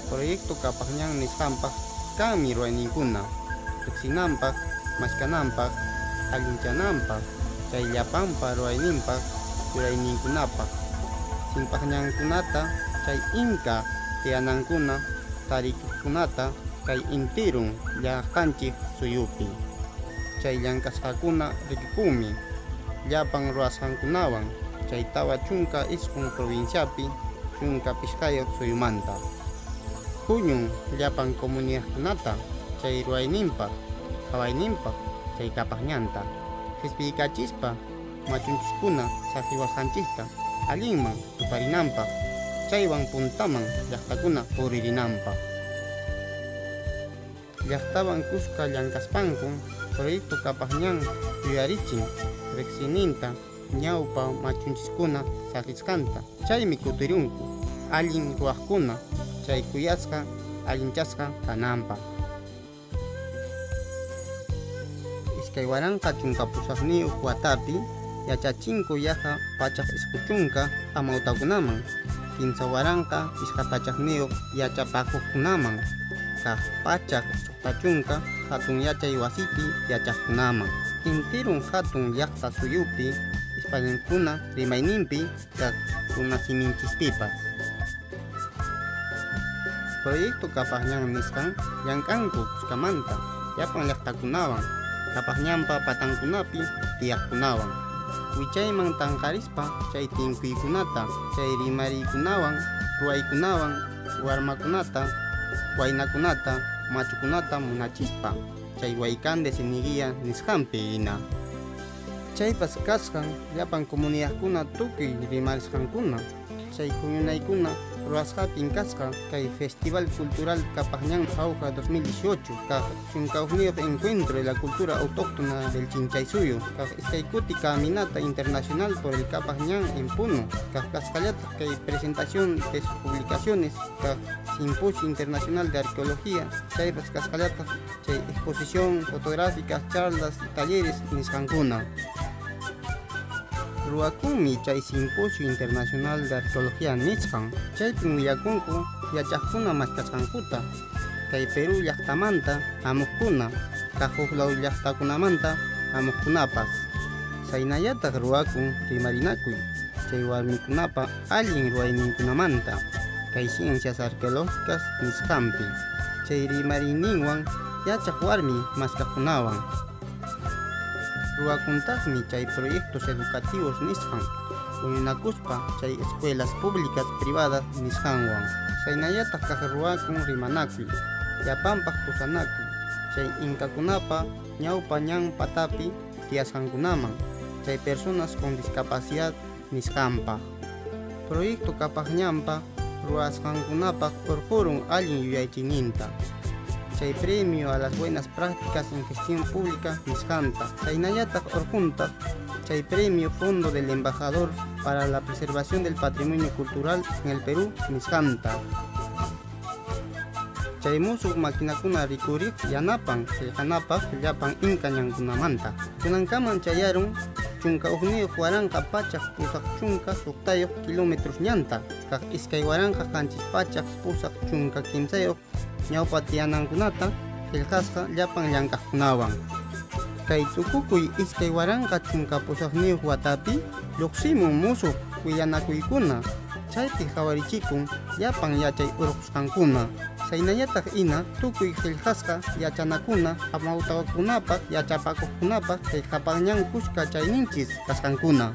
Proyecto Qapaq Ñan nisqanpaq kanmi ruwayninkuna, riqsinanpaq, maskananpaq, allinchananpaq, chay llapanpa ruwayninpaq, yurayninkunapaq, simpaq ñankunata chay inka tiyanankuna tarikuqkunata kay intirun llaqtanchik suyupi. Chay llank'asqakuna rikukunmi llapan ruwasqankunawan chay 49 provinciapi 15 suyumanta. Huñun llapan comunidadkunata chay ruwayninpaq, qhawayninpaq chay qapaq ñanta qhispiykachispa machunchiskuna saqiwasqanchikta allinman tuparinanpaq, chaywan puntaman llaqtakuna puririnanpaq. Llaqtawan kuska llank'aspankum Proyecto Qapaq Ñan yuyarichin riqsiyninta ñawpa machunchiskuna saqisqanta, chaymi kutirunku allin ruwaqkuna chay kuyasqa allinchasqa kananpaq. 2018 watapi yachachinku yaqa 190 amawtakunaman, 3500 yachapakuqkunaman, kaq 160 hatun yachay wasipi yachaqkunaman. Intirun hatun llaqta suyupi españolkuna rimayninpi kaq runasiminchispipas. Proyecto Qapaq Ñan nisqan llank'anku kuskamanta llapan llaqtakunawan, Qapaq Ñanpa patankunapi tiyaqkunawan. Wichayman tanqarispa chay tinkuykunata, chay rimariykunawan, ruwaykunawan warmakunata, waynakunata, machukunata munachispa chay Huaycán de Cieneguilla nisqanpi hina. Chaypas kasqan llapan comunidadkuna tukuy rimarisqankuna. Chay huñunaykuna ruwasqapin kasqa kay Festival Cultural Qapaq Ñan Jauja 2018 kaq 11 Encuentro de la Cultura Autóctona del Chinchaysuyo kaq iskay kuti Caminata Internacional por el Qapaq Ñan en Puno kaq kasqallataq kay presentación de sus publicaciones kaq Simposio Internacional de Arqueología chaypas kasqallataq chay exposición fotográfica, charlas y talleres nisqankuna. Ruwakunmi chay Simposio Internacional de Arqueología nisqan, chaypim willakunku yachaqkuna maskasqankuta, kay Perú llaqtamanta hamuqkuna, kaq huk law llaqtakunamanta hamuqkunapas. Saynallataq ruwakun rimarinakuy chay warmikunapa allin ruwayninkunamanta kay ciencias arqueológicas nisqanpi, chay rimariyninwan yachaq warmi maskaqkunawan. Ruwakuntaqmi chay proyectos educativos nisqan, huñunakuspa chay escuelas públicas privadas nisqanwan. Saynallataq kaq ruwakun rimanakuy, llapanpaq pusanakuy, chay inkakunapa ñawpa ñan patapi tiyasqankunaman, chay personas con discapacidad nisqanpaq. Proyecto Qapaq Ñanpa ruwasqankunapaq urqurun allin yuyaychiyninta, chay Premio a las Buenas Prácticas en Gestión Pública nisqanta, chaynallataq urquntaq chay Premio Fondo del Embajador para la Preservación del Patrimonio Cultural en el Perú nisqanta. Chay musuq maquinakuna rikuriq yanapan qillqanapaq llapan inka ñankunamanta. Kunankaman chayarun 11 186 kilómetros ñanta, kaq 2783 ñawpa tiyanankunata qillqasqa llapan llank'aqkunawan. Kay tukukuy 2018 watapi lluqsimun musuq willanakuykuna, chaypi qhawarichikun llapan yachay urqusqankuna, saynallataq ina tukuy qillqasqa yachanakuna amawtakunapaq yachapakuqkunapaq kay Qapaq Ñan kuska chayninchis kasqankuna.